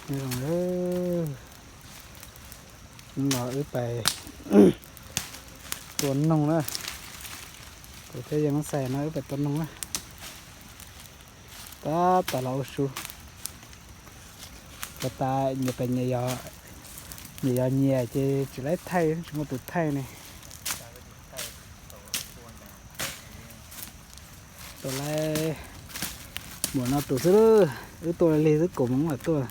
Nyob zoo, hnub no wb pais tua noog na. Kuv thiab yawg Mab Xais no wb pais tua noog na. Tab tom los ua su. Puas tas nyias pem nyias yos, nyias yos nyias ces tsis laib thaij, tsis muaj tus thaij ne. Tua laib muam no tus xwb, wb tua li xwb, kaum moos mam tuaj.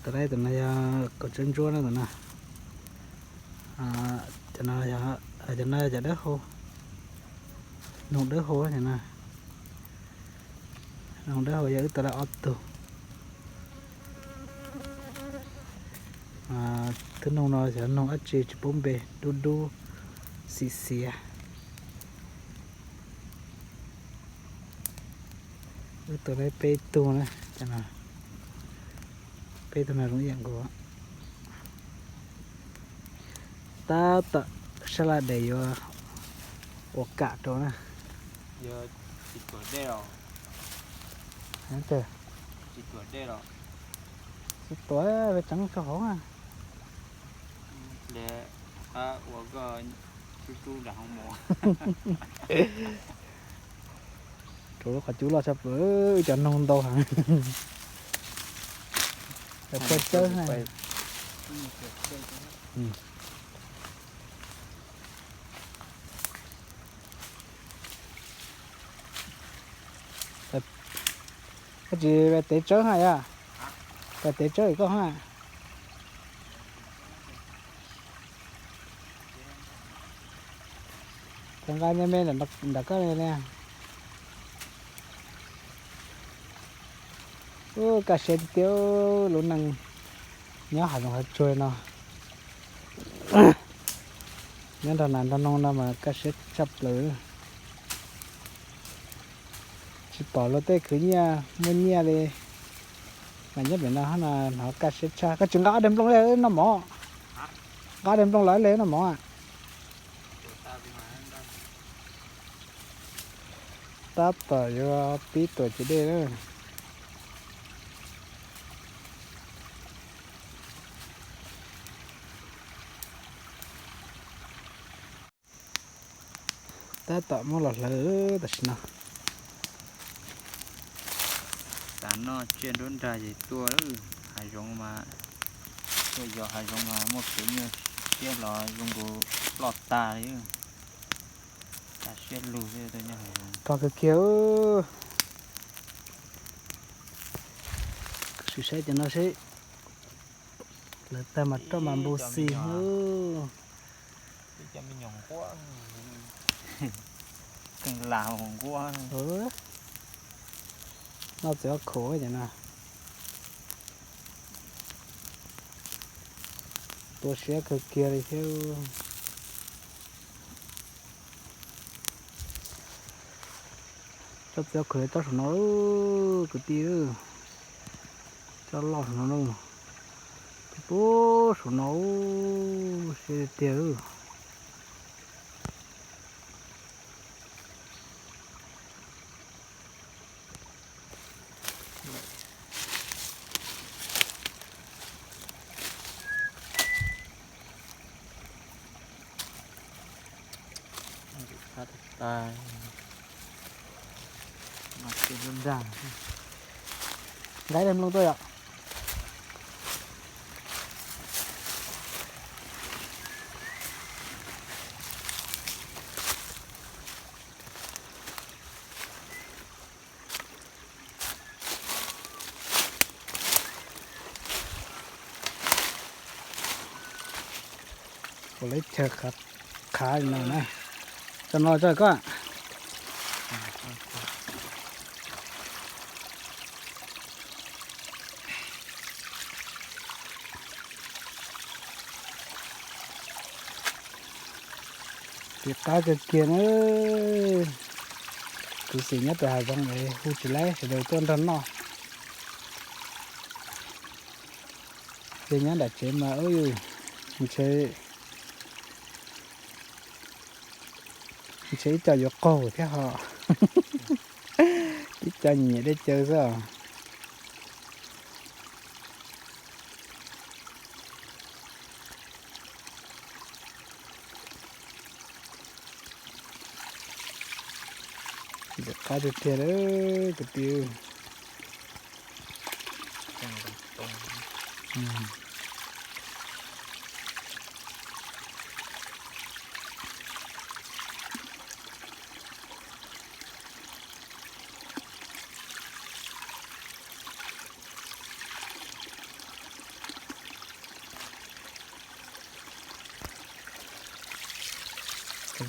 Tus no, tus no yog kaum tsev ntsuab na tus no. Cov no, cov no yog cov dawb hau, noog dawb hau no. Noog dawb hau yog wb tua lawm ob tug. Tus noog no xyov noog dab tsi tsis paub npe, dub dub xiv xiav. Wb tua lawm peb tug na, peb tug no zoo ib yam nkaus. Tab tom sab laj des yuav ua kam rau na. Tsis tuav, tseev rau hauv na. Rau lub qhov cub loj tshaj plaws, cov noog ntau heev. Cov phuaj tsawb na. Koj tsis pais tev tsawb ha yom? Pais tev tsawb koj ha. Cov nqa me me nram koj li. Ub, kaj siab tiag tiag lub neej nyob hav zoov hav tsuag no. Nyob nrog nas nrog noog no mas kaj siab tshaj plaws. Tsis pom luag tej khwv nyiaj muaj nyiaj li. Mas nyob pem no hnov kaj siab tshaj. Koj tsis nqa ob daim nplooj li noj mov? Nqa ob daim nplooj los li noj mov? Tab tom yuav pib tuam ciav dej na. Tab tom muab los hlawv tam sim no. Xav noj tsiaj nruab nrag ces tuaj hav zoov mas, tuaj yos hav zoov mas muaj kev nyuaj siab los zoo nkaus ploj tag li. Kaj siab lug thiab, tuaj nyob hav zoov. Kog kawg kiag. Sim saib cov no seb. Lawv tag mas roj mas npau xis. Noj txiv ob khuv no. Tua siab kawg kiag li thiab. Tsob txiv ob khuv tsob saum no, kwv tij, tsob loj saum no, pub saum no, siab tiag. Nqa daim nplooj tuaj yom. Ua lawv chaw khav li no na. Tso no tso koj. Tiv qab kawg kiag na. Kuv xav nyob pem hav zoov es hu tsis laib sawv daws tuaj nrog noj. Yog nyob nram tsev mas ub yus, ntshe ib co yuav qaug thiab ho. Ib co nyiam nyiam dej cawv xwb os. Ntxim qab tiag tiag lawm kwv tij.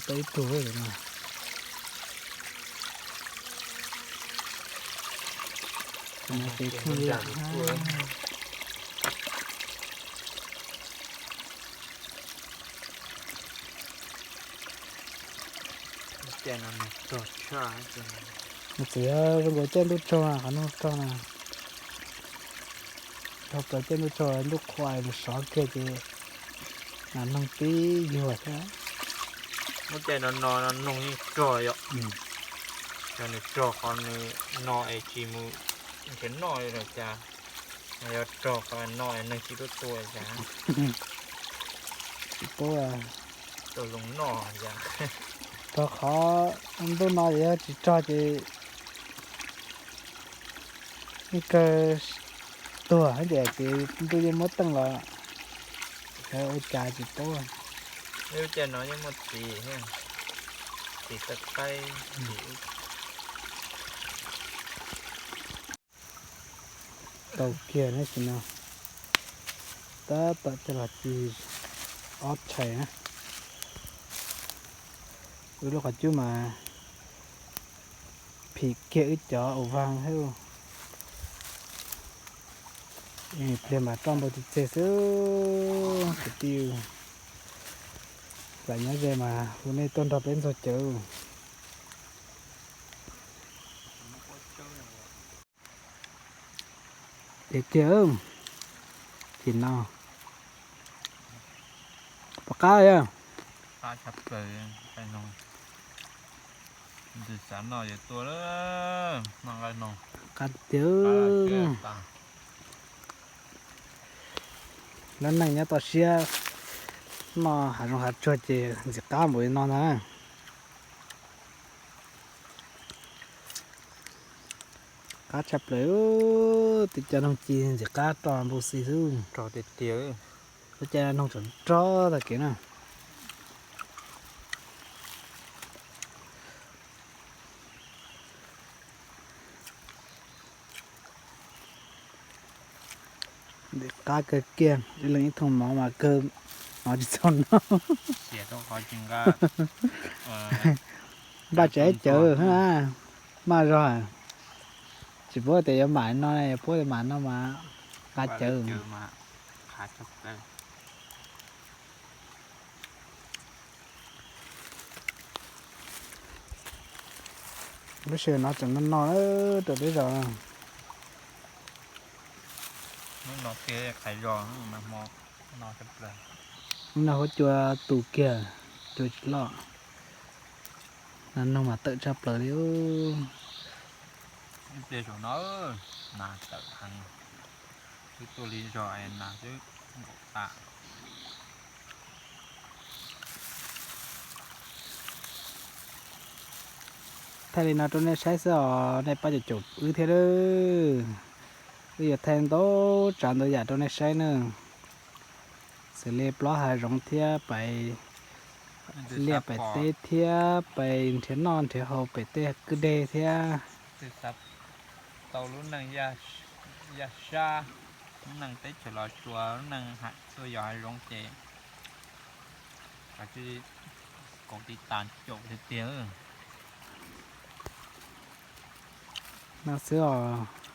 Tau ib tug no. Ces kheej yam. Nws txawm yog zoo nkaus caij ntuj tsaug, qhov noog tsaug na. Dhau plaws caij ntuj tsaug, ntuj qhua nws sov kiag ces nas noog tib yuag thiab. Muab caij no no noog yeej rog yom. Yog nws rog qhov nws no es tsis mus nrhiav noj li los cas, yog rog qhov no es neeg tsis tuaj tua cas. Tsis pub. Tua zoo noj cas. Rog qhov ntuj no yog tsis rog ces yeej kawg tuag ces ntuj yeej muab teej los ua cas tsis pub. Lub caij no yeej muaj txiv, txiv tawj qaib. Tau kiag ne, tsis no tab tom coj los ci ob tshais na. Wb lub qhov cub mas phim kiag wb cov ua vag thiab. Pliag mas roj npau txeg txeg xwb kwv tij. Lam nyob ze mas hu nej tuaj nrog peb ntxuag cawv. Tiag tiag, tim no pom qab yog. Ntws xav noj yuav tua, noj nqaij no. Qab tiag. Lub neej nyob toj siab, noj hav zoov hav tsuag ces ntxim qab npaum li no ntag. Qab tshaj plaws, tej cov noog ci ntxim qab roj npau xi xwb. Rog tiag tiag. Lub caij noog tseem rog tag kev na. Ntxim qab kawg kiag, ib leeg ib thooj mov mas kawg mov tsis txaus noj. Npaj tsev cawv, maj zog. Tsis paub tias yuav mam no, yuav paub tias mam no mas qab cawv. Lub sij hawm no tseem no no rau peb zos. Lub no huab cua tu kiag, cua tsis loj. Nas noog mas tawm tshaj plaws li. Ib pliag zaum no nas tawm heev, twb tuaj li zog es nas twb nkaum tas. Thaij li no rau nej saib xwb os, nej pab caum caum wb thiab. Wb yuav thaij ntau tsav ntau yam rau nej saib na. Xws li plob hav zoov thiab pais liaj pem teb thiab pais nrhiav noj nrhiav haus pem tej kwj deg thiab. Tau lub neej yaj sab, lub neej teb chaws Los Tsuas, lub neej tuaj yos hav zoov ces kav tsij kaum tiv tas caum tiag tiag. No xwb os.